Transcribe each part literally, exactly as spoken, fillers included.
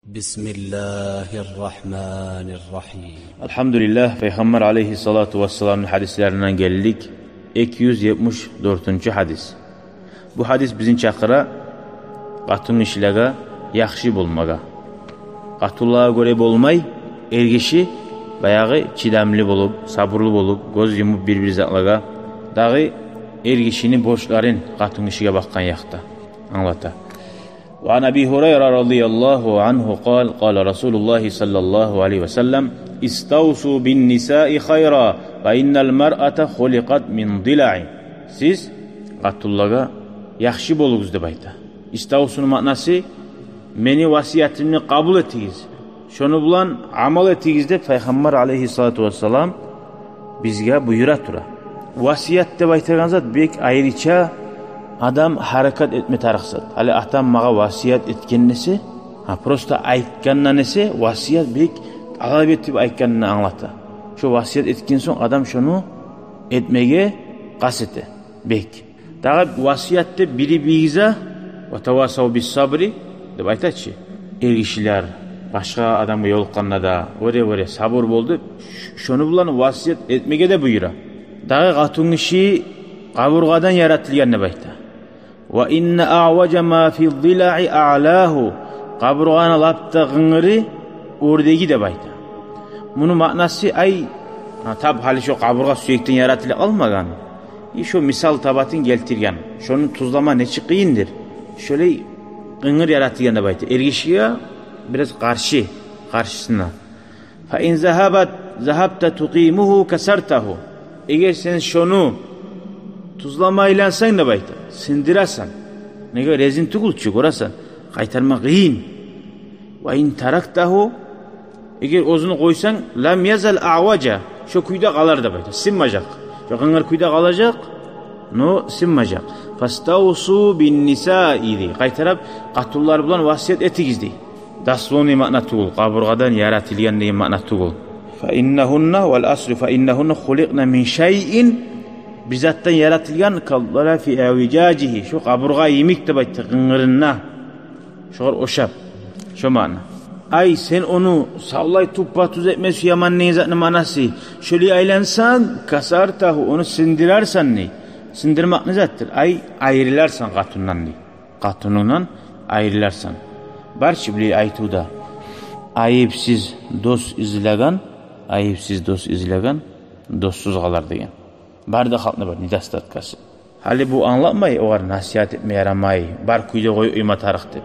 بسم الله الرحمن الرحيم. Алгьамдулиллагь, Пайхаммар алайгьиссалату вассаламны гьадислеринден гелдик. Эки юз етмиш дёртюнчю гьадис. Бу гьадис бизин чакъыра къатынгишилеге яхшы болмагъа. Къатынлагъа гёре болмай, эргиши баягъы чыдамлы болуп, сабурлу болуп, гёз юмуп бир-бир затлагъа, дагъы эргишини борчларын къатынгишиге бакъгъан якъда англата. وعن أبي هريرة رضي الله عنه قال: قال رسول الله صلى الله عليه وسلم: استوصوا بالنساء خيرا، فإن المرأة خلقت من ضلع. Сиз къатынлагъа яхшы болугъуз деп айта. Иставсуну маънасы: мени васиятымны къабул этигиз, шону булан амал этигиз деп Пайхаммар алайгьиссалату вассалам бизге буюра тура. Васият деп айтагъан зат бек айрыча адам гьаракат этме тарыкъ зат. Гьали атам магъа васият этген эсе, гьа, просто айтгъандан эсе, васият бек талап этип айтгъанын англата. Шо васият этген сонг адам шону этмеге къаст эте. Бек. Дагъы васият деп бири бийиза, وتواصوا بالصبر деп айта чы. Эргишилер башгъа адамгъа ёлукъгъанда да, вёре-вёре, сабур бол деп, ш-, шону булан васият этмеге де буюра. Дагъы къатынгиши къабургъадан яратылгъан деп айта. وإن أعوج ما في الضلع أعلاه. Къабургъаны лап да къынгыры оьрдеги деп айта. Муну маънасы, ай, гьа, тап гьали шо къабургъа сюекден яратылып къалмагъан. И шо мисал табатын гелтирген. Шону тюзлеме нечик къыйындыр. Шолай къынгыр яратылгъан деп айта. Эргишиге бираз къаршы, къаршысына. فإن ذهبت، ذهبت تقيمه كسرته. Эгер сен шону тюзлеме айлансанг деп айта, сындырасан. Неге, резин тюгюл чю, гёресен, къайтарма къыйын. وإن تركته, эгер оьзюн къойсанг, لم يزل أعوجا, шо кюйде къалар деп айта, сынмажакъ. Шо къынгыр кюйде къалажакъ, но сынмажакъ. فاستوصوا بالنساء дей. Къайтарып, къатынлар булан васият этигиз дей. Дословный маъна тюгюл, къабургъадан яратылгъан деген маъна тюгюл. فإنهن، والأصل فإنهن خلقن من شيء, бир затдан яратылгъан, كالضلع في أعوجاجه, шо къабургъа йимик деп айтды, къынгырында. Шогъар ошап. Шо маъна. Ай, сен ону савлай туппа-тюз этме сюемен деген затны маънасы. Шолай айлансанг, كسرته, ону сындырарсан дей. Сындырмакъ не затдыр? Ай, айрыларсан къатындан дей. Къатынынгдан айрыларсан. Бар чы булай айтывда: айыпсыз дос излеген, айыпсыз дос излеген доссуз къалар деген. Бары да халкъны бар недостаткасы. Гьали бу англатмай, огъар насигьат этме ярамай, бар кюйде къоюп къойма тарыкъ деп.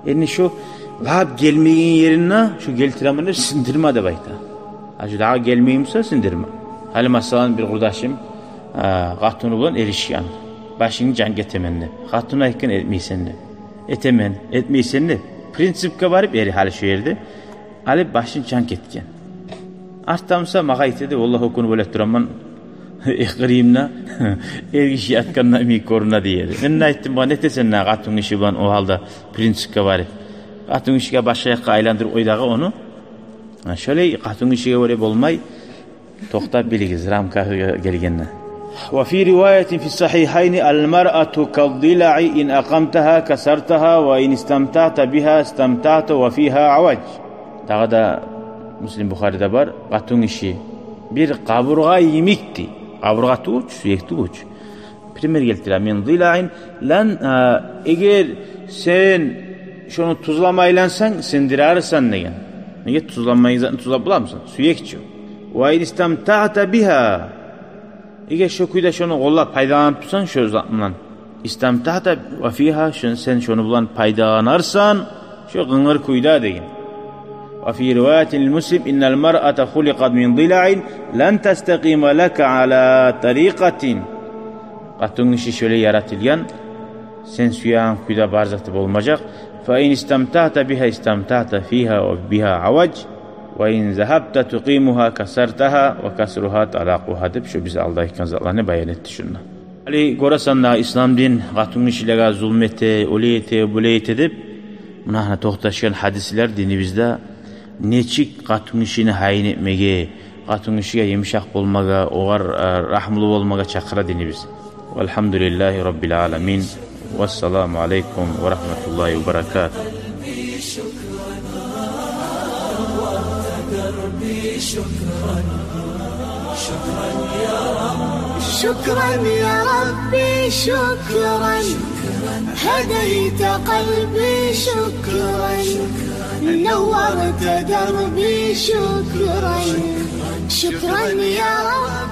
Энни шо лап гелмеген еринде шо гелтиремен деп сындырма деп айта. Гьа, шо дагъы гелмеген буса, сындырма. Гьали, масала, бир къурдашым, а, къатыны булан эришген. Башынгны жанг этемен деп. Къатыны айтгъан этмейсен деп. Этемен, этмейсен деп. Принципге барып эри гьали шо ерде. Гьали башын жанг этген. Артда буса магъа айта эди: «Валлагь, о гюн бола тураман, э, къырыйымда эргиши ятгъанда йимик гёрюне», — дей эди. Мен де айтдым: «Бугъар не этесен дагъы, къатынгиши булан о гьалда принципге барып? Къатынгишиге башгъа якъгъа айландырып къой дагъы ону». Гьа, шолай къатынгишиге гёре болмай, токътап билигиз, рамкагъа гелгенде. وفي رواية في الصحيحين: المرأة كالضلع، إن أقمتها كسرتها، وإن استمتعت بها استمتعت وفيها عوج. Дагъы да Муслим, Бухариде бар: къатынгиши бир къабургъа йимик дей. Къабургъа тюгюл чю, сюек тюгюл чю. Пример гелтире: من ضلع لن، а, эгер сен шону тюзлеме айлансанг, сындырарсан деген. Неге, тюзлемейген затны тюзлеп боламысан? Сюек чю. وإن استمتعت بها. Эгер шо кюйде шону къоллап пайдаланып турсанг, шо затындан, استمتعت وفيها, шо-, сен шону булан пайдаланарсан, шо къынгыр кюйде деген. وفي رواية لمسلم: إن المرأة خلقت من ضلع لن تستقيم لك على طريقة. Къатынгиши шолай яратылгъан, сен сюеген кюйде бар заты болмажакъ. فإن استمتعت بها استمتعت فيها وبها عوج، وإن ذهبت تقيمها كسرتها وكسرها طلاقها, деп шо биз алда айтгъан затланы баян этди шунда. Гьали гёресен дагъы, ислам дин къатынгишилеге зулму эте, олай эте, булай эте деп. Муна гьана токъташгъан гьадислер динибизде нечик къатынгишини гьайын этмеге, къатынгишиге йымышакъ болмагъа, огъар, э, рагьмулу болмагъа чакъыра динибиз. والحمد لله رب العالمين. والسلام عليكم ورحمة الله وبركاته. دربي شكرا، شكرا يا رب. شكرا يا ربي، شكرا. هديت قلبي، شكرا. نورت دربي، شكرا. شكرا يا رب.